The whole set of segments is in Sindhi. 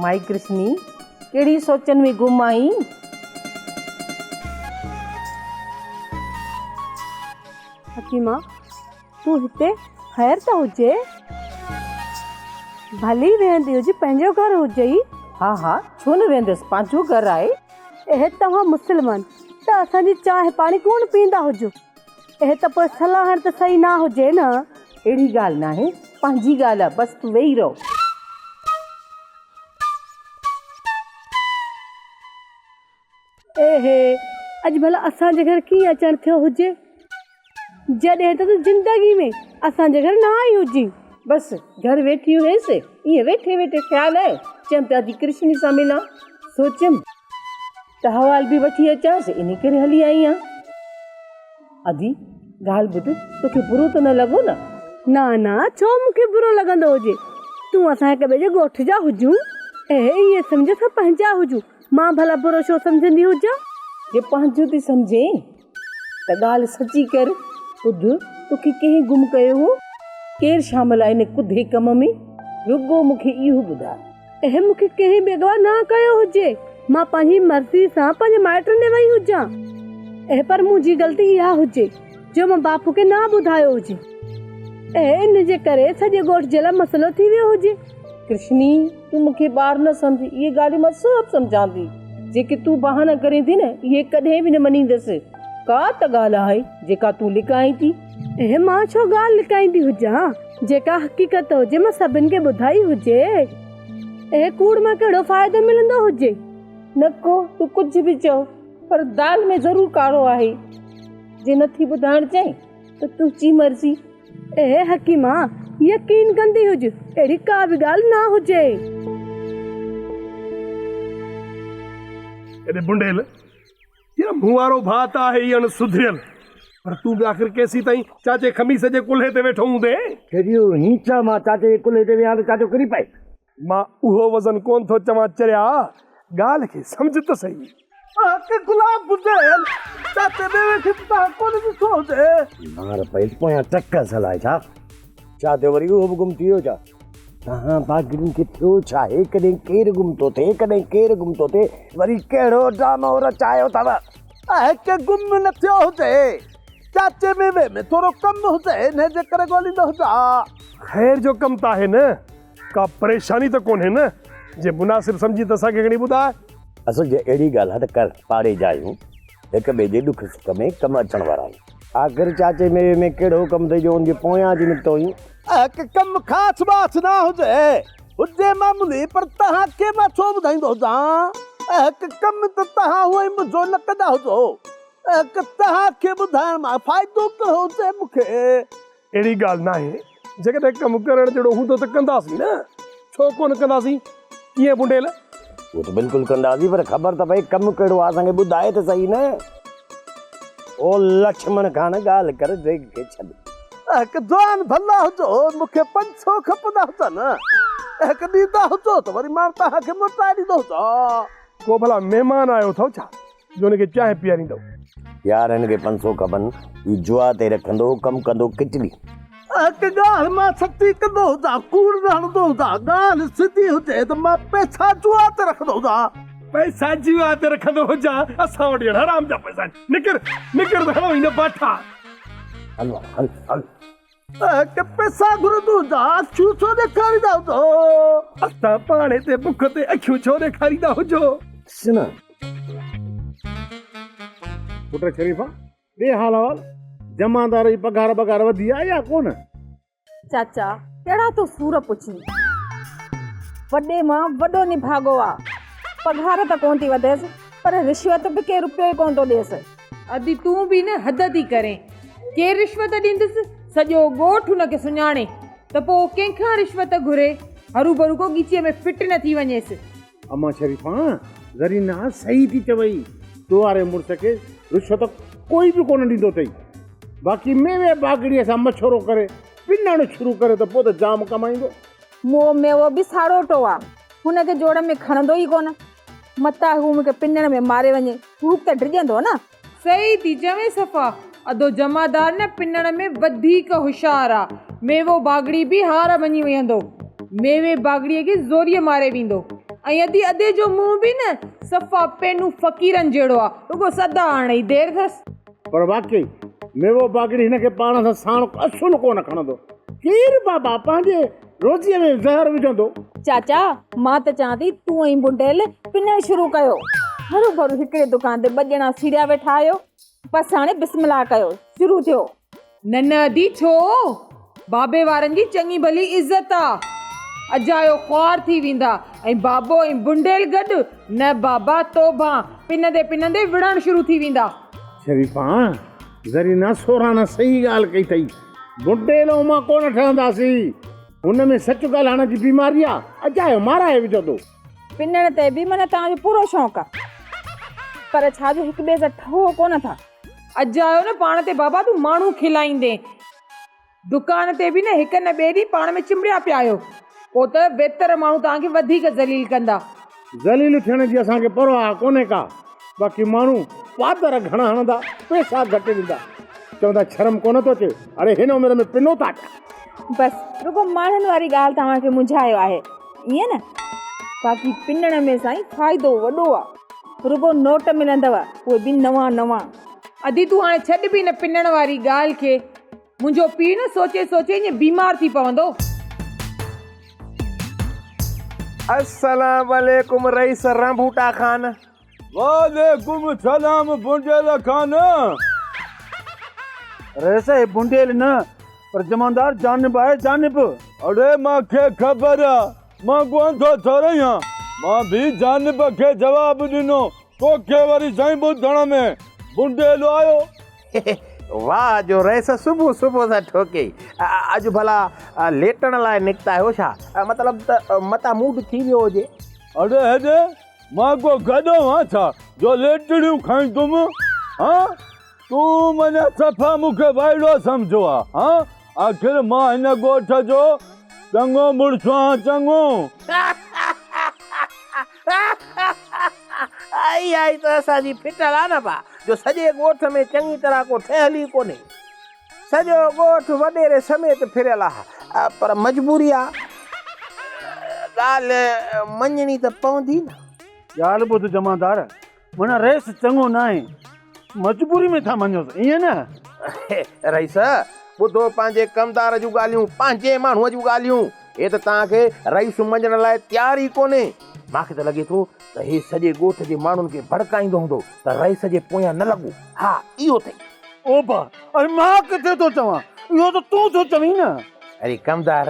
مائي ڪرشني، ڪهڙي سوچن ۾ گم آهين؟ حڪيما، تون هتي خير ته هجي؟ ڀلي ويهندي هج، پنهنجو گهر هجئي. ها ها، ڇو نه ويهندس، پنهنجو گهر آهي. اهي توهان مسلمان ته اسان جي چانهه پاڻي ڪونه پيئندا هجو. اهي ته پوء صلاحڻ ته صحيح نه هجي نه. اهڙي ڳالهه ناهي، پنهنجي ڳالهه آ، بس تون ويهي رهه. اهي اڄ ڀلا اسان جي گهر ڪيئن اچڻ ٿيو هجي، جڏهن ته تون زندگي ۾ اسان جي گهر نه آئي هجين. بس گهر ويٺي هيس، ائين ويٺي ويٺي خيال آيو، چيم ته ادي ڪرشني سان ملان. سوچيم ته حوال به وٺي اچانس، انهي ڪري هلي آئي آهيان. ادي، ڳالهه ٻڌ، توکي برو ته نه لڳو نه؟ نه نه، ڇو مون کي برو لڳندو هجي؟ تون اسان هڪ ٻئي جي ڳوٺ جا هجون، اهي ائين سمجهه اسان پنهنجا هجون، مان ڀلا برو ڇو سمجهندي هجان؟ جي پنهنجو ٿي سمجهين ته ڳالهه سچي ڪر. ٻڌ، توکي ڪنهن گم ڪيو هو؟ ڪير شامل آهي ان ڪڌي ڪم ۾؟ رڳو مون کي اهو ٻڌاء. اهي مون کي ڪنهن به اغوا نه ڪيو هجي. مان پنهنجي مرضي سان پنهنجي مائٽن ڏي وئي هجان. اهي پر منهنجي غلطي اها هجي جو مان باپو کي نه ٻڌايو هجي. اهي ان جي ڪري سڄي ڳوٺ جي لاء مسئلو ٿي ويو هجي. ڪرشني، تون مون کي ٻار نه سمجهه. اهي ڳالهيون مان سڀ سمجهان ٿي. جيڪي تون بهانا ڪرين ٿي نه، اهي ڪڏهن به نه مڃيندس. ڪا ته ڳالهه آهي جيڪا تون لڪائين ٿي. اهي مان ڇو ڳالهه لڪائيندي هجان؟ جيڪا حقيقت هجي مان سڀن کي ٻڌائي هجي. اهي ڪوڙ مان ڪهڙو فائدو ملندو هجي؟ نه ڪو، تون ڪجهه به چئو، پر دال ۾ ضرور ڪارو آهي. جي نٿي ٻڌائڻ چاهين ته تنهنجي مرضي. اهي حڪيما، يقين ڪندي هج، اهڙي ڪا به ڳالهه نه هجي. ايڏي بنڊيل، يار مون وارو ڀاء ته آهي ئي اڻ سڌريل، پر تون به آخر ڪيسين تائين چاچي خميس جي ڪلهي تي ويٺو هوندين؟ چريو، هين ڇا مان چاچي جي ڪلهي تي ويهان ته چاچو ڪري پئي؟ مان اهو وزن ڪونه ٿو چوان چريا، ڳالهه کي سمجهه ته سهي. اک گلاب گذريل، چاچي ميوي کي ته توهان ڪونه ڏٺو هجي. مار پئي پويان ٽڪس هلائي ڇا؟ ڇا ٿيو وري اهو به گم ٿي ويو ڇا؟ توهان باگڙين کي ٿيو ڇا آهي؟ ڪڏهن ڪير گم ٿو ٿئي، ڪڏهن ڪير گم ٿو ٿئي، وري ڪهڙو ڊرامو رچايو اٿو؟ اهڪ گم نه ٿيو هجي، چاچي ميوي ۾ ٿورو ڪم هجي، انهي جي ڪري ڳوليندو هجان. خير جو ڪم ته آهي نه، ڪا پريشاني ته ڪونهي نه؟ جي مناسب سمجهين ته اسان کي کڻي ٻڌاء. اصل جي اهڙي ڳالهه آهي ته ڪر، پاڙي جا آهيون، هڪ ٻئي جي ڏک سک ۾ ڪم اچڻ وارا آهيون. آخر چاچي ميوي ۾ ڪهڙو ڪم اٿئي جو ان جي پويان اچي نڪتو آهين؟ اهڪ ڪم خاص باس نه هجي، هجي معمولي، پر توهان کي مان ڇو ٻڌائيندو هجان؟ اهڪ ڪم ته توهان هونئن ئي منهنجو نه ڪندا هجو. اهڪ توهان کي ٻڌائڻ مان فائدو ڪهڙو هجي مون کي؟ اهڙي ڳالهه ناهي، جيڪڏهن ڪم ڪرڻ جهڙو هوندو ته ڪنداسين نه، ڇو ڪونه ڪنداسين؟ ڪيئن بنڊيل؟ اهو ته بلڪل ڪنداسين، پر خبر ته پئي ڪم ڪهڙو آهي، اسان کي ٻڌاء ته سهي نه. او لڇمڻ کان نه ڳالهه ڪر، ڊيگهه کي ڇڏ. اهڪ جوان ڀلا هجو، مون کي 500 کپندا هجن. اهڪ ڏيندا هجو ته وري مان توهان کي موٽائي ڏيندو هجان. ڪو ڀلا مهمان آيو اٿئو ڇا، جو هن کي چانهه پياريندؤ؟ يار هن کي 500 کپن، هي جوا تي رکندو، ڪم ڪندو ڪچلي. اهڪ ڳالهه مان سچي ڪندو هجان، ڪوڙ نه هڻندو هجان، ڳالهه سڌي هجي ته مان پئسا جوا تي رکندو هجان. پئسا جوا تي رکندو هجان، اسان وٽ ڄڻ حرام جا پئسا آهن. نڪر، نڪر ته هڻو ئي نه باٺا. هل هل هل. اهڪ پئسا گهرندو هجان، اکيون ڇو ڏيکاريندا هجو. اسان پاڻ هتي بک تي اکيون ڇو ڏيکاريندا هجو. سنا. پٽ شريفا، ڏي حال احوال، جمعدار جي پگهار ٻگهار وڌي آهي يا ڪونه؟ چاچا، ڪهڙا ٿو سور پڇين. وڏي مان وڏو نڀاڳو آ. پگهار ته ڪونه ٿي وڌيس، پر رشوت به ڪي رپيو ئي ڪونه ٿو ڏيس. ادي تون به نه حد ٿي ڪرين. ڪير رشوت ڏيندس؟ سڄو ڳوٺ ان کي سڃاڻي ته پوء ڪنهن کان رشوت گهري؟ هروڀرو ڪو ڳچيء ۾ فٽ نه ٿي وڃيس. امان شريفان، زرينا صحيح ٿي چوئي، تو واري مڙس کي رشوت ڪوئي به ڪونه ڏيندو اٿئي. باقي ميوي باگڙيء سان مشورو ڪري پنڻ شروع ڪري ته پوء ته جام ڪمائيندو. مئو ميوو به ساڙوٽو آ، هن کي جوڙ ۾ کڻندو ئي ڪونه. متان هو مون کي پنڻ ۾ ماري وڃي، هو ته ڊڄندو نه. صحيح ٿي چوين صفا، ادو جمعدار نه پنڻ ۾ وڌيڪ هوشيار آ، ميوو باگڙي به هار مڃي ويهندو. ميوي باگڙيء کي زوريء ماري ويندو ۽ ادي ادي جو منهن به نه صفا پينو فقيرن جهڙو آ، رڳو صدا هڻڻ جي دير اٿس. پر واقعي ميوو باگڙي هن کي پاڻ سان ساڻ اصل ڪونه کڻندو. ڪير بابا پنهنجي روزيء ۾ زهر وجهندو. چاچا، مان ته چوان ٿي تون ۽ بنڊيل پنڻ شروع ڪيو. هروڀرو هڪڙي دڪان تي ٻه ڄڻا سيڙيا ويٺا آهيو. بس هاڻي بسم الله ڪيو، شروع ٿيو. نه نه ادي ڇو؟ بابي وارن جي چڱي ڀلي عزت آ. اجايو خوار ٿي ويندا ۽ بابو ۽ بنڊيل گڏ، نه بابا توبهان، پنندي پنندي وڙهڻ شروع ٿي ويندا. شريفان، زرينا سورانه صحيح ڳالهه ڪئي اٿئي. بنڊيل ۽ مان ڪونه ٺهنداسين. هن ۾ سچ ڳالهائڻ جي بيماري آ، اجايو مارائي وجهندو. پنڻ تي به معنيٰ توهان جو پورو شوق آ. پر ڇا جو هڪ ٻئي سان ٺهو ڪونه ٿا. اجايو نه پاڻ تي بابا تون ماڻهو کلائيندين. دڪان تي به نه هڪ نه ٻئي ڏينهن پاڻ ۾ چنبڙيا پيا آهيو. پوء ته ويتر ماڻهو توهان کي وڌيڪ ذليل ڪندا. ذليل ٿيڻ جي اسان کي پرواهه ڪونهي ڪا. باقي ماڻهو پادر گهڻا هڻندا، پئسا گهٽ ڏيندا. چوندا شرم ڪونه ٿو اچي، اڙي هن عمر ۾ پنو ٿا پيا. بس رڳو ماڻهن واري ڳالهه توهان کي منجهايو آهي. ائين نه؟ باقي پنڻ ۾ سائين فائدو وڏو آ. رڳو نوٽ ملندو، اهي به نوان نوان. ادي تون هاڻي ڇڏ به ان پنڻ واري ڳالهه کي. منهنجو پيء نه سوچي سوچي ائين بيمار ٿي پوندو. السلام عليڪم رئيس رانڀوٽا خان. وعليڪم السلام بنڊيل خان. رئيس هي بنڊيل نه پر جمعدار جانب آهي جانب. اڙي مان کي خبر آ مان ڪونه ٿو ٿوريان. مان به جانب کي جواب ڏنو توکي وري سائين ٻڌڻ ۾ بنڊيل آيو. واهه جو رئيس صبح صبح سان ٺوڪيئي. اڄ ڀلا ليٽڻ لاء نڪتا آهيو ڇا؟ مطلب ته متان موڊ ٿي ويو هجي. اڙي هيڏي مان ڪو گڏو هان ڇا جو ليٽڙيون کائيندم هان؟ تون معنيٰ صفا مون کي وائڙو سمجهيو آ هان؟ آخر مان هن ڳوٺ جو چڱو مڙس آهيان چڱو. اها ئي ته اسان جي ڦٽل آ نه ڀا جو سڄي ڳوٺ ۾ چڱي طرح ڪو ٺهيل ئي ڪونهي. سڄو ڳوٺ وڏيري سميت ڦريل آ پر مجبوري آ ڳالهه مڃڻي ته پوندي نه. ڳالهه ٻڌ جمعدار، معنيٰ رئيس چڱو ناهي، مجبوري ۾ ٿا مڃوس، ائين نه؟ رئيس، ٻڌو پنهنجي ڪمدار جون ڳالهيون، پنهنجي ماڻهوء جون ڳالهيون. هي ته توهان کي رئيس مڃڻ لاء تيار ئي ڪونهي. مان کي ته لڳي ٿو ته هي سڄي ڳوٺ جي ماڻهن کي ڀڙڪائيندو هوندو ته رئيس جي پويان نه لڳو. ها، اهو اٿئي. او با، اڙي مان ڪٿي ٿو چوان، اهو ته تون ٿو چوين نه. اڙي ڪمدار،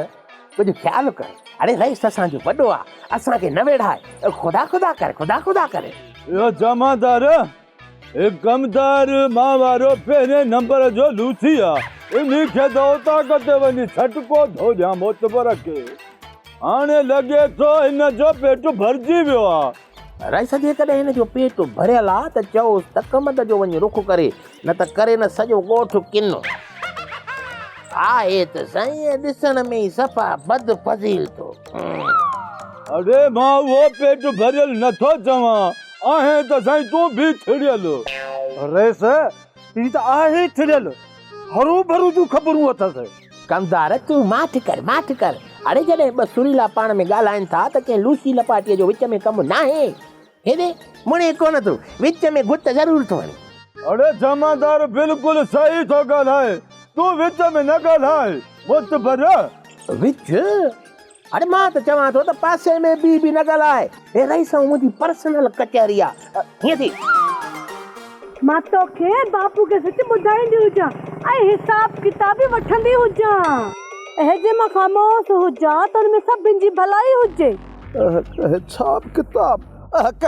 ڪجهه خيال ڪر. اڙي رئيس اسان جو وڏو آ، اسان کي نه ويڙهاء. خدا خدا ڪر، خدا خدا ڪر. اهو جمعدار، هي ڪمدار مان وارو پهرين نمبر جو لوسي آ، انهي کي ته اوطاق تي وڃي ڇٽڪو ٿو ڏيان معتبر کي. هاڻي لڳي ٿو هن جو پيٽ ڀرجي ويو آ. رئيس جيڪڏهن هن جو پيٽ ڀريل آ ته چئوس ته ڪمند جو وڃي رخ ڪري، نه ته ڪري نه سڄو ڳوٺ ڪن. آهي ته سائين ڏسڻ ۾ ئي صفا بد فضيل ٿو. اڙي مان اهو پيٽ ڀريل نه ٿو چوان، آهين ته سائين تون به ٿڙيل. رئيس، هي ته آهي ئي ٿڙيل، هروڀرو جون خبرون اٿس. ڪمدار، تون ماٺ ڪر، ماٺ ڪر. اڙي جڏهن ٻه سريلا پاڻ ۾ ڳالهائين ٿا ته ڪنهن لوسي لپاٽيء جو وچ ۾ ڪم ناهي. هيڏي مڙي ڪونه ٿو، وچ ۾ گهٽ ضرور ٿو هڻي. اڙي جمعدار بلڪل صحيح ٿو ڳالهائي، تون وچ ۾ نه ڳالهاء، متبر. وچ؟ اڙي مان ته چوان ٿو ته پاسي ۾ بيهي به نه ڳالهاء، هي رئيس سان منهنجي پرسنل ڪچهري آ، هيئن ٿي. مان توکي ۽ باپو کي سچ ٻڌائيندي هجان ۽ حساب ڪتاب به وٺندي هجان. اهي جي مان خاموش هجان ته ان ۾ سڀن جي ڀلائي هجي. حساب ڪتاب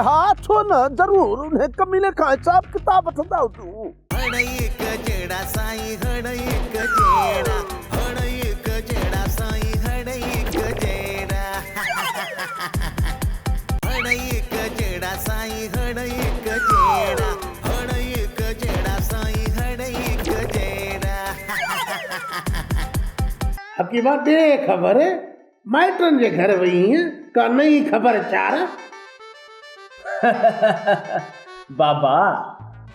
ها ڇو نه ضرور انهي ڪميني کان حساب ڪتاب وٺندا هجون. هڻ هڪ جهڙا سائين هڻ هڪ جهڙا هڻ هڪ جهڙا سائين هڻ هڪ جهڙا هڻ هڪ جهڙا سائين هڻ هڪ جهڙا هڻ هڪ جهڙا سائين هڻ هڪ جهڙا. حڪيما ڏي خبر مائٽن جي گهر وئي هئين، ڪا نئين خبر چار؟ بابا،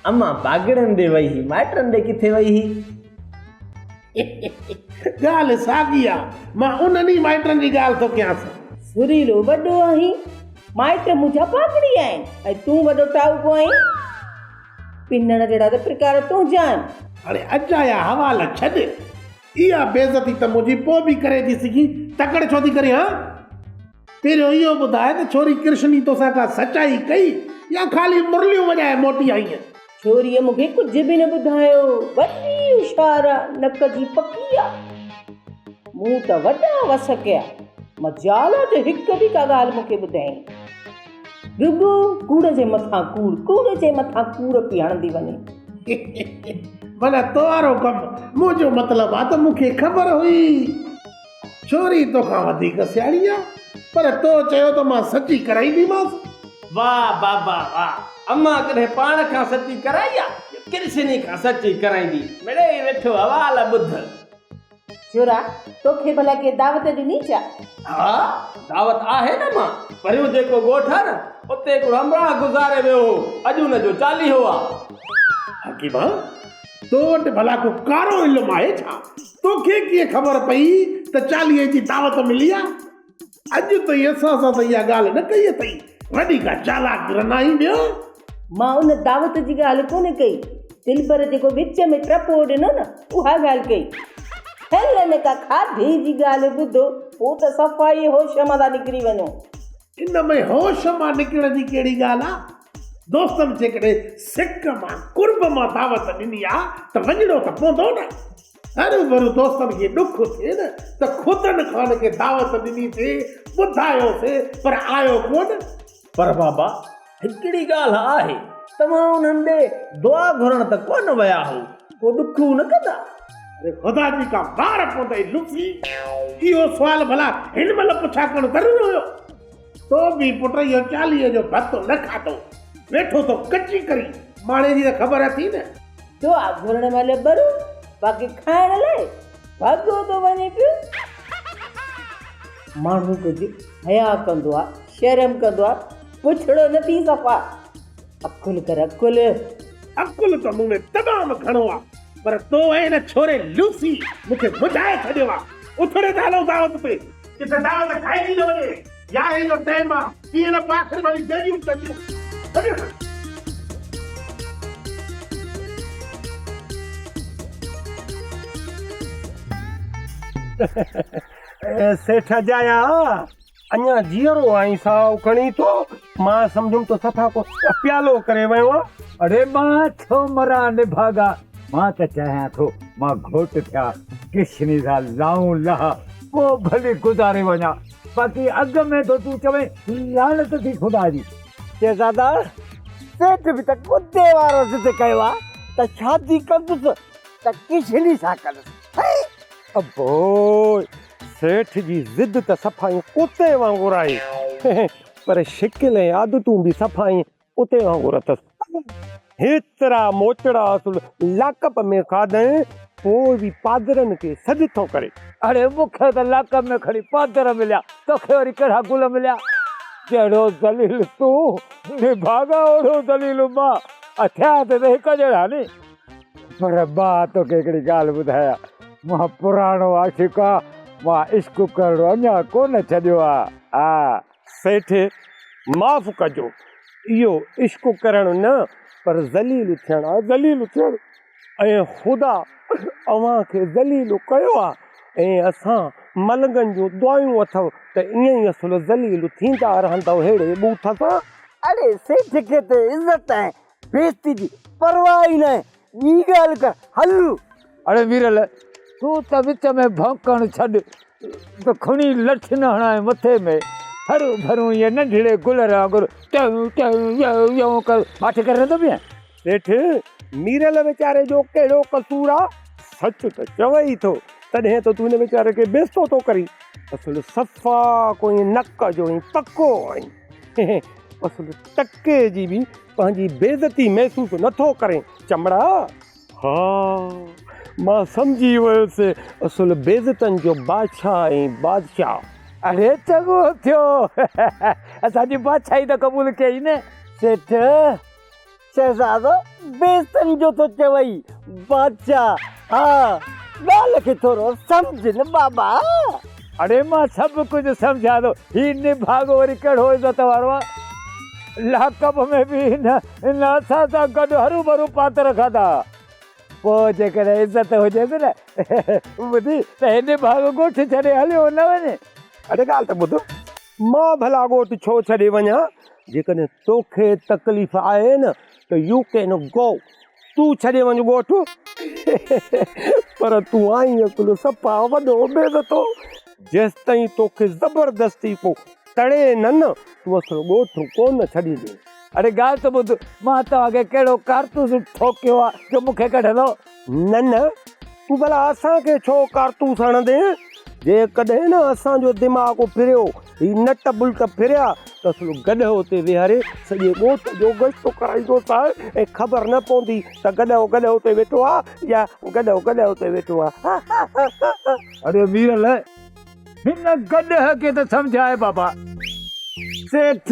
امان باگڙن ڏي وئي هئي، مائٽن ڏي ڪٿي وئي هئي؟ ڳالهه ساڳي آ، مان انهن ئي مائٽن جي ڳالهه ٿو ڪيانس. سريلو وڏو آهين، مائٽ منهنجا باگڙي آهن ۽ تون وڏو ٽائوڪو آهين. پنڻ جهڙا ته پرڪار تنهنجا آهن. اڙي اجايا حوال ڇڏ. اها بيعزتي ته منهنجي پوء به ڪري ٿي سگهين، تڪڙ ڇو ٿي ڪرين هان؟ پهريون اهو ٻڌاء ته ڇوري ڪرشني توسان ڪا سچائي ڪئي يا خالي مرليون وڄائي موٽي آئينء؟ ڇوريء مون کي ڪجهه به نه ٻڌايو. وڏي هوشيار آ، نڪ جي پڪي آ. مون ته وڏا وس ڪيا، مجال آ جو هڪ به ڪا ڳالهه مون کي ٻڌايائين. رڳو ڪوڙ جي مٿان ڪوڙ، ڪوڙ جي مٿان ڪوڙ پئي هڻندي وڃي. معنيٰ تو وارو ڪم، منهنجو مطلب آ ته مون کي خبر هئي. ڇوري توکان وڌيڪ سياڻي آ، پر تو چيو ته مان سچي ڪرائينديمانس. واهه بابا واهه، امان ڪڏهن پاڻ کان سچي ڪرائي آ جو ڪرشني کان سچي ڪرائيندي. مڙئي ويٺو حوال ٻڌ. ڇورا، توکي ڀلا ڪنهن دعوت ڏني ڇا؟ ها، دعوت آهي نه مان پريون جيڪو ڳوٺ آ نه، اتي هڪڙو همراهه گذاري ويو هو، اڄ ان جو چاليهو آ. حڪيما، تو وٽ ڀلا ڪو ڪارو علم آهي ڇا؟ توکي ڪيئن خبر پئي ته چاليهي جي دعوت ملي آ؟ اڄ تائين اسان سان ته اها ڳالهه نه ڪئي اٿئي. وڏي ڪا چالاڪ رن آهين ٻيو. مان ان دعوت جي ڳالهه ڪونه ڪئي. دلبر جيڪو وچ ۾ ٽپو ڏنو نه، اها ڳالهه ڪئي. هل نه ڪا کاڌي جي ڳالهه ٻڌو، پوء ته صفا ئي هوش مان ٿا نڪري وڃو. ان ۾ هوش مان نڪرڻ جي ڪهڙي ڳالهه آ؟ دوستن جيڪڏهن سڪ مان، قرب مان دعوت ڏني آ ته وڃڻو ته پوندو نه. هروڀرو دوستن کي ڏک ٿئي نه ته خدن خان کي دعوت ڏني سي، ٻڌايو سي، پر آيو ڪونه. پر بابا هڪڙي ڳالهه آهي، توهان انهن ڏي دعا گهرڻ ته ڪونه ويا هئو، ڪو ڏک نه ڪندا؟ اڙي خدا جي ڪا وار پوندئي لوسي، اهو سوال ڀلا هن مهل پڇا ڪرڻ ضروري هيو؟ تو به پٽ اهو چاليهه جو ڀتو نه کاڌو، ويٺو ٿو ڪچي ڪرين، ماڻي جي ته خبر اٿئي نه. دعا گهرڻ مهل ٻرو، باقي کائڻ لاء ڀڳو ٿو وڃي پيو. ماڻهو ڪجهه حياء ڪندو آ، شرم ڪندو آ، پڇڙو نه ٿي صفا. عقل ڪر عقل. عقل ته مون ۾ تمام گهڻو آ، پر تو ۽ ان ڇوري لوسي مون کي منجهائي ڇڏيو آ. اٿڙي ته هلون دعوت تي. ڪٿي دعوت کائجي نه وڃي. يارهين جو ٽيم آ، ڪيئن نه پوء آخر وري ديڳيون ڪنديون. سيٺ اجايا اڃا جيئرو آهين ساهه کڻين ٿو، مان سمجهيم ته صفا ڪو پيالو ڪري ويو آن. اڙي مان ڇو مران نڀاڳا، مان ته چاهيان ٿو مان گهوٽ ٿيان، ڪشني سان لائون لهان، پوء ڀلي گذاري وڃان. باقي اڳ ۾ ٿو تون چوين لعنت ٿي خدا جي. شهزادا، سيٺ به ته ڪتي وارو ضد ڪيو آ ته شادي ڪندس ته ڪشني سان ڪندس. هي! ابو، سيٺ جي ضد ته صفا ائين ڪتي وانگر آهي، پر شڪل ۽ عادتون به صفا ائين ڪتي وانگر اٿس. هيترا موچڙا اصل لاڪپ ۾ کاڌئين، پوء به پادرن کي سڏ ٿو ڪري. اڙي مون کي ته لاڪپ ۾ کڻي پادر مليا، توکي وري ڪهڙا گل مليا؟ جهڙو ذليل تون، نڀاڳا اوڙو ذليل مان، ٿيا ته هڪ جهڙا ني. پر مان توکي هڪڙي ڳالهه ٻڌايان، مان پراڻو عاشق آ، مان عشق ڪرڻ اڃا ڪونه ڇڏيو آ. آ. سيٺ، معاف ڪجو، اهو عشق ڪرڻ نه پر ذليل ٿيڻ آ، ذليل ٿيڻ. ۽ خدا اوهان کي ذليل ڪيو آ ۽ اسان ملنگن جون دعائون اٿو ته ائين ئي اصل ذليل ٿيندا رهندؤ ههڙي ٻوٿ سان. اڙي سيٺ کي ته عزت ۽ بيعزتي جي پرواهه ئي ناهي، ٻي ڳالهه ڪر، هل. اڙي ويرل، تون ته وچ ۾ ڀونڪڻ ڇڏ ته کڻي لٺ نه هڻانء مٿي ۾، هرو ڀرو ائين ننڍڙي گلر وانگر ٽيون ٽيون يون يون ڪري ماٺ ڪري نٿو بيهين. سيٺ، ميرل ويچاري جو ڪهڙو قصور آ؟ سچ ته چوي ئي ٿو، تڏهن ته تون هن ويچاري کي بيستو ٿو ڪرين. اصل صفا ڪو ائين نڪ جو ائين پڪو آهين. اصل ٽڪي جي به پنهنجي بيعزتي محسوس نٿو ڪرين چمڙا. ها مان سمجهي ويس اصل بيعزتن جو بادشاهه آهين بادشاهه. اڙي چڱو ٿيو اسان جي بادشاهي ته قبول ڪيئي نه. سيٺ شهزادو بيعزتن جو ٿو چوئي بادشاهه ها ڳالهه کي ٿورو سمجهه نه بابا. اڙي مان سڀ ڪجهه سمجهان ٿو. هي نڀاڳو وري ڪهڙو عزت وارو آ. لاڪپ ۾ به هن هن اسان سان گڏ هروڀرو پاتر کاڌا. پوء جيڪڏهن عزت هجيس نه ٻڌي ته هي نڀاڳو ڳوٺ ڇڏي هليو نه وڃي. اڙي ڳالهه ته ٻڌ. مان ڀلا ڳوٺ ڇو ڇڏي وڃان؟ جيڪڏهن توکي تڪليف آهي نه ته يو ڪين گو. تون ڇڏي وڃ ڳوٺ. پر تون آهين اصل صفا وڏو بي عزتو. جيستائين توکي زبردستي ڪو تڙي نه نه، تون اصل ڳوٺ ڪونه ڇڏيندين. اڙي ڳالهه ته ٻڌ، مان توهان کي ڪهڙو ڪارتوس ٺوڪيو آ جو مون کي ڪڍندو؟ نه نه، تون ڀلا اسان کي ڇو ڪارتوس هڻندين؟ جيڪڏهن نه اسان جو دماغ ڦريو، هي نٽ بلٽ ڦريا ته اصل گڏهه اتي ويهاري سڄي ڳوٺ جو گشت ڪرائيندوسانء ۽ خبر نه پوندي ته گڏهه گڏهه تي ويٺو آ يا گڏهه گڏهه تي ويٺو آ. اڙي ميرل، هن گڏهه کي ته سمجهاء بابا. سيٺ،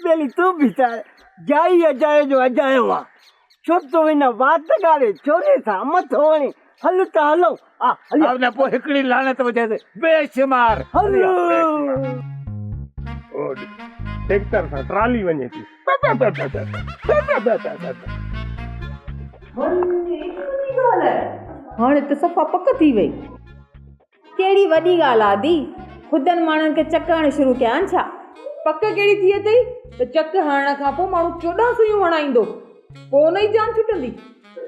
ٻيلي تون به ته جائي اجايو جو اجايو آن. ڇو تو هن وات ڳاڙي ڇوري سان مٿو هڻي هل ته هلون. آ هلي آ. نه پوء هڪڙي لعنت وجهيس بيشمار. هل. ٽيڪٽر سان ٽرالي وڃي ٿي. هاڻي ته صفا پڪ ٿي وئي. ڪهڙي وڏي ڳالهه آ ادي، خودن ماڻهن کي چڪ هڻڻ شروع ڪيا آهن ڇا؟ پڪ ڪهڙي ٿي اٿئي ته چڪ هڻڻ کان پوء ماڻهو 14 سوئيون هڻائيندو، پوء ان جي جان ڇٽندي.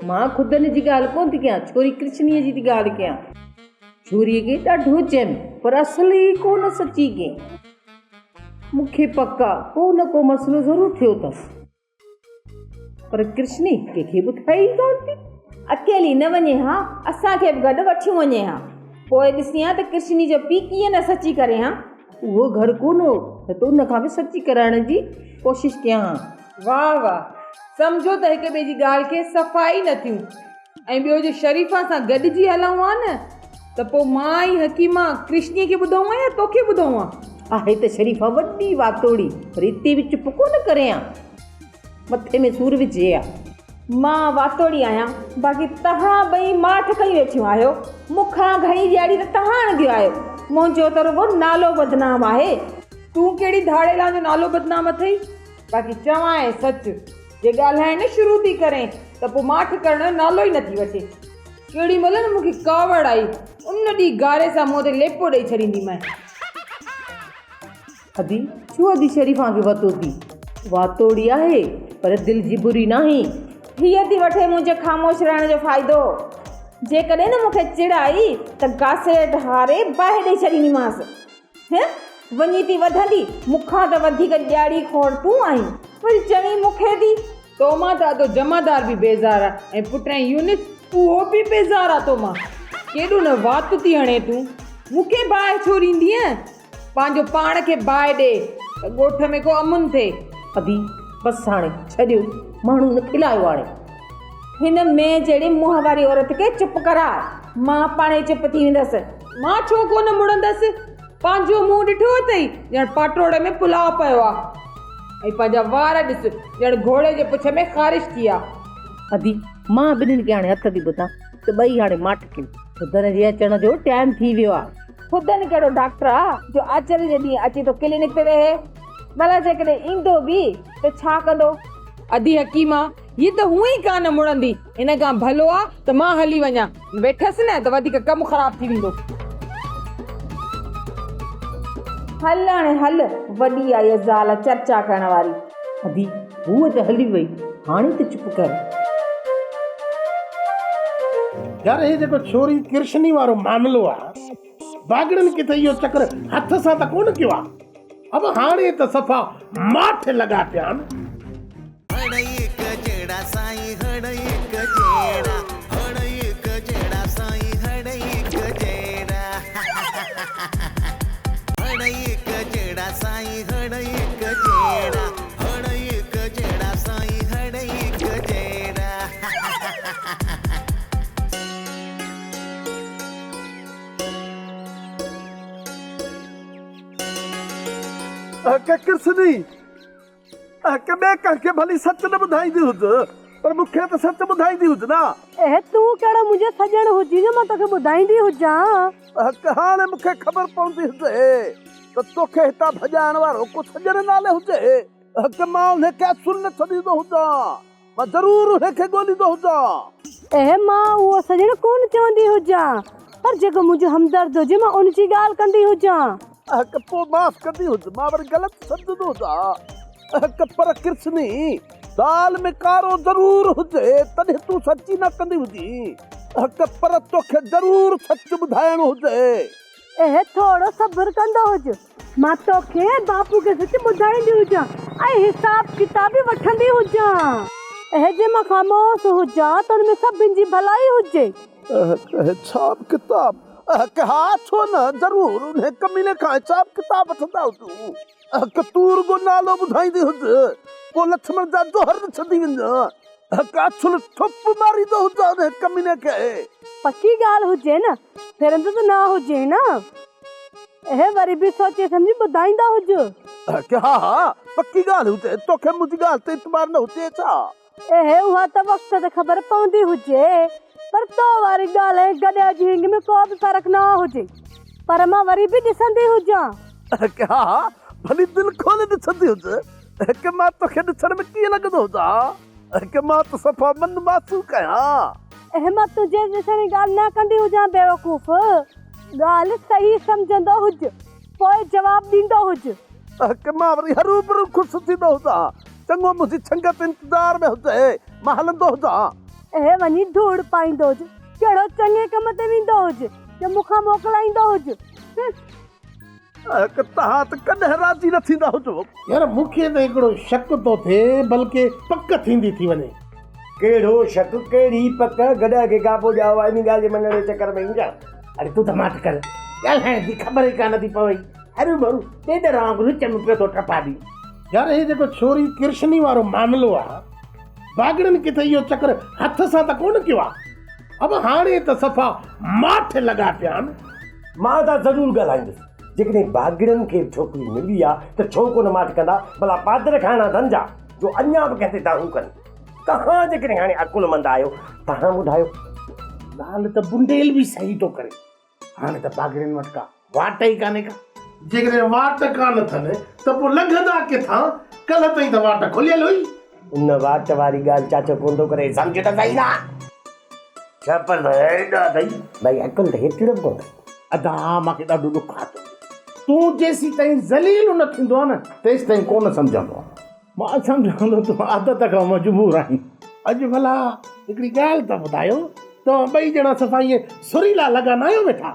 مان خودن جي ڳالهه ڪونه ٿي ڪيان، ڇوري ڪرشنيء جي ٿي ڳالهه ڪيان. ڇوريء کي ڏاڍو چيم، پر اصل ئي ڪو نه سچي ڪئين. مون کي پڪ آ، ڪو نه ڪو مسئلو ضرور ٿيو اٿس. پر ڪرشني ڪنهن کي ٻڌائي ئي ڪانه ٿي. اڪيلي نه وڃي ها، اسان کي به گڏ وٺيون وڃي ها. پوء ڏسين ها ته ڪرشني جو پيء ڪيئن نه سچي ڪري ها. اهو گهر ڪونه هو نه ته ان کان به سچي ڪرائڻ جي ڪوشش ڪيان ها. واهه واهه، سمجهو ته هڪ ٻئي جي ڳالهه کي صفا ئي نه ٿيون ۽ ٻيو جي شريفا سان گڏجي هلون ها نه ته پوء مان ۽ حڪيما ڪرشني کي ٻڌون ها يا توکي ٻڌون ها. آهي ته شريفا وڏي واتوڙي پر اتي به چپ ڪونه ڪري ها. مٿي ۾ سور وجهي ها. مان واتوڙي آهيان، باقي توهان ٻئي ماٺ ڪيون ويٺيون آهيو. مون کان گهڻي ڏياڙي ته توهان هڻنديون آهيو. منهنجو ته رڳو نالو بدنام آهي. تون ڪهڙي ڌاڙيلان جو نالو بدنام اٿئي؟ باقي چوانء سچ، جي ڳالهائڻ نه شروع ٿي ڪرين ته پوء ماٺ ڪرڻ جو نالو ئي نٿي وٺي. ڪهڙي مهل نه مون کي ڪاوڙ آئي، ان ڏينهن گاري سان منهن تي ليپو ڏئي ڇڏينديمانء. ادي، ڇو ادي شريفان کي وتو ٿي؟ واتوڙي آهي، پر دل جي بري ناهي. هيء ٿي وٺي منهنجي خاموش رهڻ جو فائدو. جيڪڏهن نه مون کي چڙ آئي ته گاسليٽ هاري باهه ڏئي ڇڏينديمانس. هه، وڃي ٿي وڌندي، مون کان ته وڌيڪ ڏياڙي خور تون آهين. وري چوين مون کي ٿي. تو مان ته ادو جمعدار به بيزار آ ۽ پٽ يونس اهو به بيزار آ تو مان. ڪيڏو نه وات ٿي هڻين تون. مون کي باهه ڇو ڏيندينء؟ پنهنجو پاڻ کي باهه ڏي ته ڳوٺ ۾ ڪو امن ٿئي. ادي، بس هاڻي ڇڏيو، ماڻهو نه کلايو هاڻي. هن مين جهڙي منهن واري عورت کي چپ ڪراء، مان پاڻهي چپ ٿي ويندس. مان ڇو ڪونه مڙندس؟ پنهنجو منهن ڏٺو اٿئي، ڄڻ پاٽوڙي ۾ پلاء پيو آ. ۽ پنهنجا وار ڏس، ڄڻ گهوڙي جي پڇ ۾ خارش ٿي آ. ادي، مان ٻنهين کي هاڻي هٿ ٿي ٻڌان ته ٻئي هاڻي ماٺ ڪيو. خدن جي اچڻ جو ٽائيم ٿي ويو آ. خدن ڪهڙو ڊاڪٽر آ جو آچر جي ڏينهن اچي ٿو ڪلينڪ تي ويهي. ڀلا جيڪڏهن ايندو به ته ڇا ڪندو؟ ادي حڪيما، هيء ته هونئن ئي ڪانه مڙندي. ان کان ڀلو آ ته مان هلي وڃان. ويٺس نه ته وڌيڪ ڪم خراب ٿي ويندو. هل هاڻي هل، وڏي آئي زال چرچا ڪرڻ واري. ادي، هوء ته هلي وئي، هاڻي ته چپ ڪر. يار هي جيڪو ڇوري ڪرشني وارو معاملو آ، باگڙن ڪٿي اهو چڪر هٿ سان ته ڪونه ڪيو آ. اب هاڻي ته صفا ماٺ لڳا پيا آهن. هڙئي هڪ جهڙا سائين هڙئي هڪ جهڙا هڙئي هڪ جهڙا سائين هڙئي هڪ جهڙا هڙئي هڪ جهڙا سائين هڙئي هڪ جهڙا هڙئي هڪ جهڙا سائين هڙئي هڪ جهڙا. ڪڪر سني، ڪي ٻئي ڪنهن کي ڀلي سچ نه ٻڌائيندي هج، پر مون کي ته سچ ٻڌائيندي هج نه. اهي تون ڪهڙو منهنجو سڄڻ هجين جو مان توکي ٻڌائيندي هجان. حق هاڻي مون کي خبر پوندي هجي ته توکي هتان ڀڄائڻ وارو ڪو سڄڻ نالي هجي. حق مان انهي کي اصل نه ڇڏيندو هجان. مان ضرور انهي کي ڳوليندو هجان. اهي مان اهو سڄڻ ڪونه چوندي هجان، پر جيڪو منهنجو همدرد هجي مان ان جي ڳالهه ڪندي هجان. حق پوء معاف ڪندي هج، مان وري غلط سمجهندو هجان. حق پر ڪرشني، دال ۾ ڪارو ضرور هجي تڏهن تون سچي نه ڪندي هجين. حق پر توکي ضرور سچ ٻڌائڻو هجي. اهي ٿورو صبر ڪندو هج، مان توکي ۽ باپو کي سچ ٻڌائيندي هجان ۽ حساب ڪتاب به وٺندي هجان. اهي جي مان خاموش هجان ته ان ۾ سڀن جي ڀلائي هجي. حساب ڪتاب؟ ها ڇو نه، ضرور انهي ڪميني کان حساب ڪتاب وٺندا هجون. تون رڳو نالو ٻڌائيندي هج، پوء لڇمڻ جا جوهر ڏسندي وڃ. اڇل ٿڦ ماريندو هجان انهي ڪميني کي. پڪي ڳالهه هجي نه، ڦرندو ته نه هجين نه. اهي وري به سوچي سمجهي ٻڌائيندا هج. ها ها پڪي ڳالهه هجي، توکي منهنجي ڳالهه تي اعتبار نه هجي ڇا؟ اهي اها ته وقت تي خبر پوندي هجي، پر تو واري ڳالهه ۽ گڏهه جي هينگ ۾ ڪو به فرق نه هجي، پر مان وري به ڏسندي هجان. ها ها ڀلي دل کولي ڏسندي هج، مان توکي ڏسڻ ۾ ڪيئن لڳندو هجان، مان ته صفا من معصوق آهيان. اهي مان تنهنجي ڏسڻ جي ڳالهه نه ڪندي هجان بيوقوف، ڳالهه صحيح سمجهندو هج، پوء جواب ڏيندو هج. مان وري هروڀرو خوش ٿيندو هجان، چڱو منهنجي ڇنگت انتظار ۾ هجي، مان هلندو هجان. اهي وڃي ڌوڙ پائيندو هج، ڪهڙو چڱي ڪم تي ويندو هج جو مون کان موڪلائيندو هج. هه. توهان ته ڪڏهن راضي نه ٿيندا هجو. يار مون کي ته هڪڙو شڪ ٿو ٿئي بلڪه پڪ ٿيندي ٿي وڃي. ڪهڙو شڪ ڪهڙي پڪ، گڏهه کي گابو ڄائو آهي انهي ڳالهه جي مڃڻ جي چڪر ۾ ايندا. اڙي تون ته ماٺ ڪر، ڳالهائڻ جي خبر ئي ڪانه ٿي پوئي، هروڀرو ڏيڏر وانگر وچ ۾ پيو ٿو ٽپا ڏين. يار هي جيڪو ڇوري ڪرشني وارو معاملو آ، باگڙين ڪٿي اهو چڪر هٿ سان ته ڪونه ڪيو آ. اب هاڻي ته صفا ماٺ لڳا پيا آهن. مان ته ضرور ڳالهائيندس. جيڪڏهن باگڙين کي به ڇوڪري ملي آ ته ڇو ڪونه ماٺ ڪندا؟ ڀلا پادر کائڻا اٿن ڇا جو اڃا به ڪنهن تي دانهون ڪن؟ توهان جيڪڏهن هاڻي عقلمند آهيو، توهان ٻڌايو. ڳالهه ته بنڊيل به صحيح ٿو ڪري. هاڻي ته باگڙين وٽ ڪا واٽ ئي ڪانهي ڪا. جيڪڏهن واٽ ڪانه اٿن ته پوء لنگهندا ڪٿان؟ ڪلهه تائين ته واٽ کليل هئي. ان واٽ واري ڳالهه چاچو ڪونه ٿو ڪري، سمجهه ته سهي نه. ڇپر ته ايڏا اٿئي. ڀائي عقل ته هيترو به ڪونه اٿئي. ادا مان کي ڏاڍو ڏک آ تنهنجو. تون جيسيتائين ذليل نه ٿيندو آ نه تيستائين ڪونه سمجهندو آ. مان سمجهان ٿو تون عادت کان مجبور آهين. اڄ ڀلا هڪڙي ڳالهه ته ٻڌايو، توهان ٻئي ڄڻا صفا ائين سريلا لڳا ناهيو ويٺا؟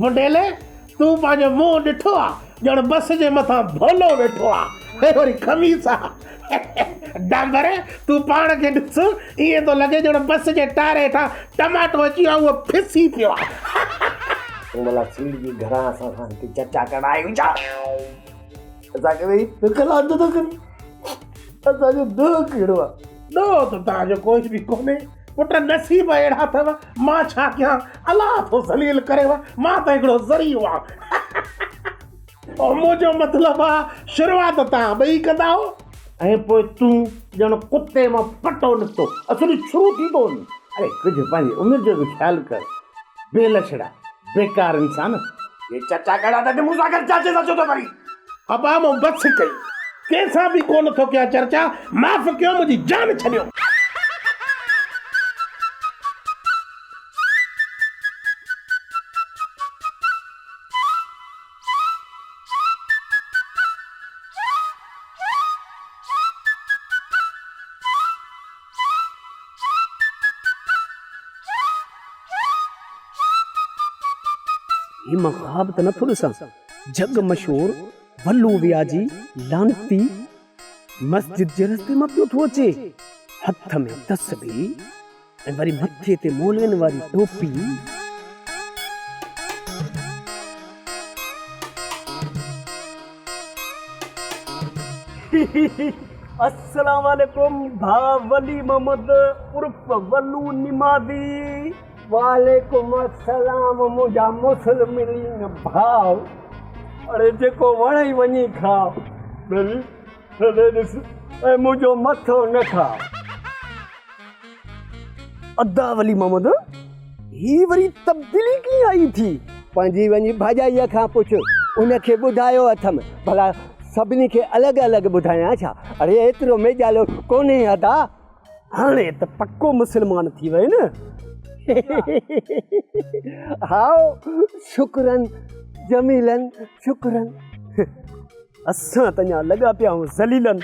بنڊيلي، تون پنهنجو منهن ڏٺو آ، ڄڻ بس جي مٿان ڀولو ويٺو آ ۽ وري خميس آ. ڊانبر، تون پاڻ کي ڏس، ائين ٿو لڳي ڄڻ بس جي ٽائر هيٺان ٽماٽو اچي ويو آ، اهو ڦسي پيو آ. تون ڀلا سيڙجي گهران اسان سان هتي چرچا ڪرڻ آيو آهين ڇا؟ اسان کي ويهي بک لعنت ٿو ڪرين. اسان جو ڏوهه ڪهڙو آ؟ ڏوهه ته توهان جو ڪوئي به ڪونهي پٽ، نصيب اهڙا اٿو، مان ڇا ڪيان، الله ٿو ذليل ڪريو، مان ته هڪڙو ذريعو آهيان. منهنجو مطلب آ شروعات توهان ٻئي ڪندا هو ۽ پوء تون ڄڻ ڪتي مان پٽو نڪتو، اصل شروع ٿي ٿو وڃين. اڙي ڪجهه پنهنجي عمر جو به خيال ڪر، بي لڇڙا، بيڪار انسان. هي چچا ڪهڙا ته مون سان گڏ چاچي سان ڇو ٿو ڪرين؟ ابا مون بس ڪئي، ڪنهن سان به ڪونه ٿو ڪيان چرچا، معاف ڪيو منهنجي جان ڇڏيو. هي مان خواب ته نٿو ڏسان. جڳ مشهور ولو وياجي لعنتي مسجد جي رستي مان پيو ٿو اچي. هٿ ۾ تسبيح ۽ وري مٿي تي مولوين واري ٽوپي. السلام عليڪم ڀاء ولي محمد عرف ولو نمازي. وعليڪم السلام منهنجا مسلمين ڀاء. اڙي جيڪو وڻئي وڃي کاء. ٻيلي ٿلهي ڏس ۽ منهنجو مٿو نه کاء. ادا ولي محمد هي وري تبديلي ڪيئن آئي ٿي؟ پنهنجي وڃي ڀاڄائيء کان پڇ، ان کي ٻڌايو اٿم. ڀلا سڀني کي الڳ الڳ ٻڌايان ڇا؟ اڙي ايترو ميڄالو ڪونهي ادا. هاڻي ته پڪو مسلمان ٿي وئين نه. هائو، شڪرن جميلن شڪرن. اسان ته اڃا لڳا پيا آهيون ذليلن.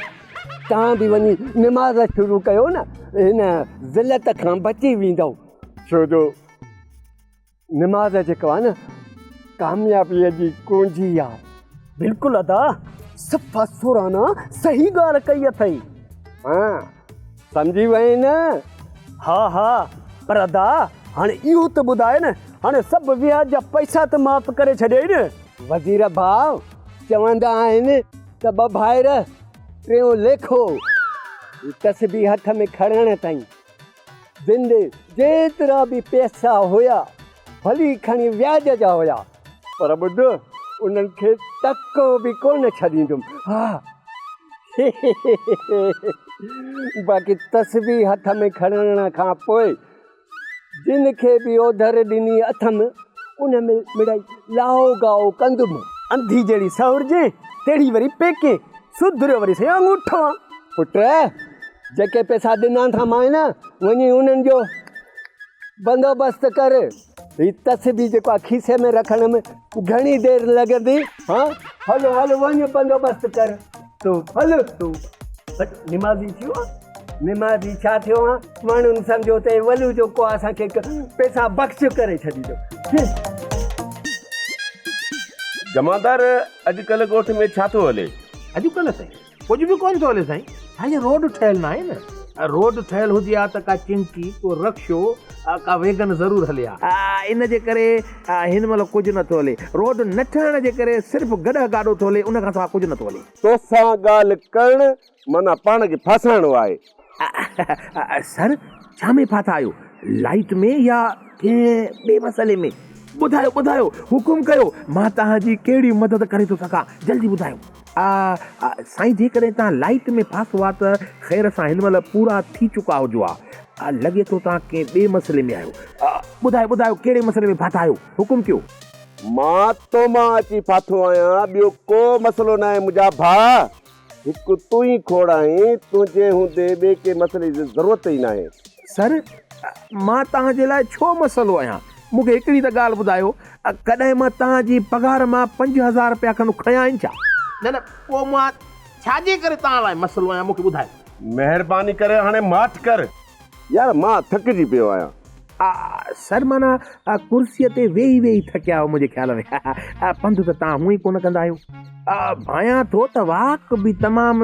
توهان به وڃي نماز شروع ڪيو نه، هن ذلت کان بچي ويندؤ. ڇو جو نماز جيڪو آهي نه ڪاميابيء جي ڪونجي آهي. بلڪل ادا صفا سورانا صحيح ڳالهه ڪئي اٿئي. ها سمجهي وئين نه. ها ها پر ادا هاڻي اهو ته ٻڌاء نه هاڻي سڀ وياج جا پئسا ته معاف ڪري ڇڏيئي نه. وزير ڀاء چوندا آهن ته ٻه ڀائر ٽيون ليکو تسبيح هٿ ۾ کڻڻ تائين جن ڏي جيترا به پئسا هيا، ڀلي کڻي وياج جا هيا، پر ٻڌ، انهن کي ٽڪو به ڪونه ڇڏيندم. ها. باقي تسبيح هٿ ۾ کڻڻ کان پوء جن کي به اوڌر ڏني اٿم، ان ۾ مڙئي لاهو گاهو ڪندم. انڌي جهڙي سهرجي، تهڙي وري پيڪي، سڌريو وري سائين آڱوٺو آن. پٽ! جيڪي پئسا ڏنا ٿا مانء نه، وڃي انهن جو بندوبست ڪر. هي تسبيح جيڪو آ کيسي ۾ رکڻ ۾ گهڻي دير لڳندي؟ ها هل هل وڃ بندوبست ڪر. تون هل تون. بس نمازي ٿيو آن؟ نمازي ڇا ٿيو آن؟ ماڻهن سمجهيو ته هي ولو جو ڪو اسان کي پئسا بخش ڪري ڇڏيندو. جمعدار اڄڪلهه ڳوٺ ۾ ڇا ٿو هلي؟ اڄڪلهه سائين ڪجهه به ڪونه ٿو هلي سائين. سائين روڊ ٺهيل ناهي نه. روڊ ٺهيل هجي ها ته ڪا چنچي، ڪو رڪشو، ڪا ويگن ضرور هلي ها. ان جي ڪري هن مهل ڪجهه نه ٿو هلي. روڊ نه ٺهڻ جي ڪري صرف گڏهه گاڏو ٿو هلي ان کان سواء ڪجهه نه ٿو هلي. توسان ڳالهه ڪرڻ معنيٰ پاڻ کي ڦاسائڻو آهي. سر ڇا ۾ ڦاٿا آهيو؟ لائيٽ ۾ يا ڪنهن ٻئي مسئلي ۾؟ ٻڌايو ٻڌايو حڪم ڪيو مان توهان جي ڪهڙي مدد ڪري ٿو سگهان جلدي ٻڌايو. سائين جيڪڏهن توهان لائيٽ ۾ ڦاسو ها ته خير سان هن مهل پورا ٿي چڪا هجو ها. لڳي ٿو توهان ڪنهن ٻئي مسئلي ۾ آهيو. ٻڌايو ٻڌايو ڪهڙي مسئلي ۾ ڦاٿا آهيو حڪم ڪيو. مان تو مان اچي ڦاٿو آهيان ٻيو ڪو مسئلو ناهي منهنجا ڀاء. هڪ تون ئي کوڙ آهين تنهنجي هوندي ٻئي ڪنهن مسئلي جي ضرورت ئي ناهي. سر مان توهان جي لاء ڇو مسئلو آهيان؟ مون کي هڪڙي ته ڳالهه ٻڌايو، ڪڏهن مان توهان جي پگهار مان 5000 رپيا کن کنيا آهن ڇا؟ نه نه، پوء مان ڇا جي ڪري توهان لاء مسئلو آهيان، مون کي ٻڌايو. مهرباني ڪري هاڻي ماٺ ڪر. يار مان ٿڪجي پيو آهيان. سر معنيٰ ڪرسيء تي ويهي ويهي ٿڪيا آهيو منهنجي خيال ۾. پنڌ ته توهان هونئن ئي ڪونه ڪندا آهيو. ڀانيان ٿو ته واڪ به تمام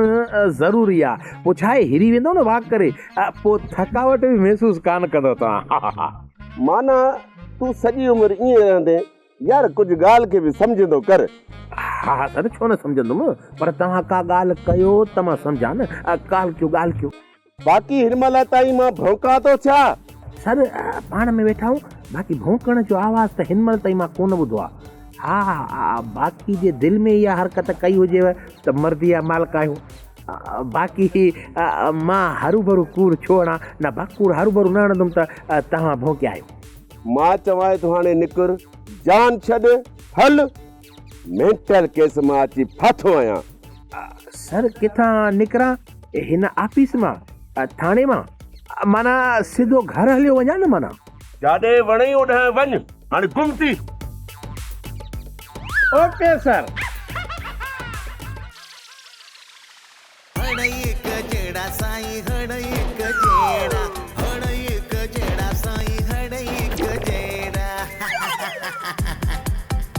ضروري آ. پوء ڇا آهي هري ويندؤ نه واڪ ڪري، پوء ٿڪاوٽ به محسوس ڪانه ڪندؤ توهان. معنيٰ تون سڄي عمر ائين رهندين؟ يار ڪجهه ڳالهه کي به سمجهندو ڪر. ها ها سر ڇو نه سمجهندم، پر توهان ڪا ڳالهه ڪيو ته مان سمجهان نه. ڳالهه ڪيو ڳالهه ڪيو. باقي هن مهل تائين مان ڀونڪان ٿو ڇا؟ سر پاڻ ۾ ويٺا آهيون، باقي ڀونڪڻ جو آواز ته هن مهل تائين مان ڪونه ٻڌو آهي. ها ها باقي جي دل ۾ اها حرڪت ڪئي هجيو ته مردي جا مالڪ آهيو. باقي مان هروڀرو ڪوڙ ڇو هڻان؟ نه با ڪوڙ هروڀرو نه هڻندم ته توهان ڀونڪيا آهيو. مان چوانء ٿو هاڻي نڪر، جان ڇڏ، هل. مينٽل ڪيس مان اچي ڦاٿو آهيان. سر ڪٿان نڪران؟ هن آفيس مان؟ ٿاڻي مان؟ معنيٰ سڌو گهر هليو وڃان نه معنيٰ؟ جاڏي وڻئي اوڏانهن وڃ، هاڻي گم ٿي. Okay sir.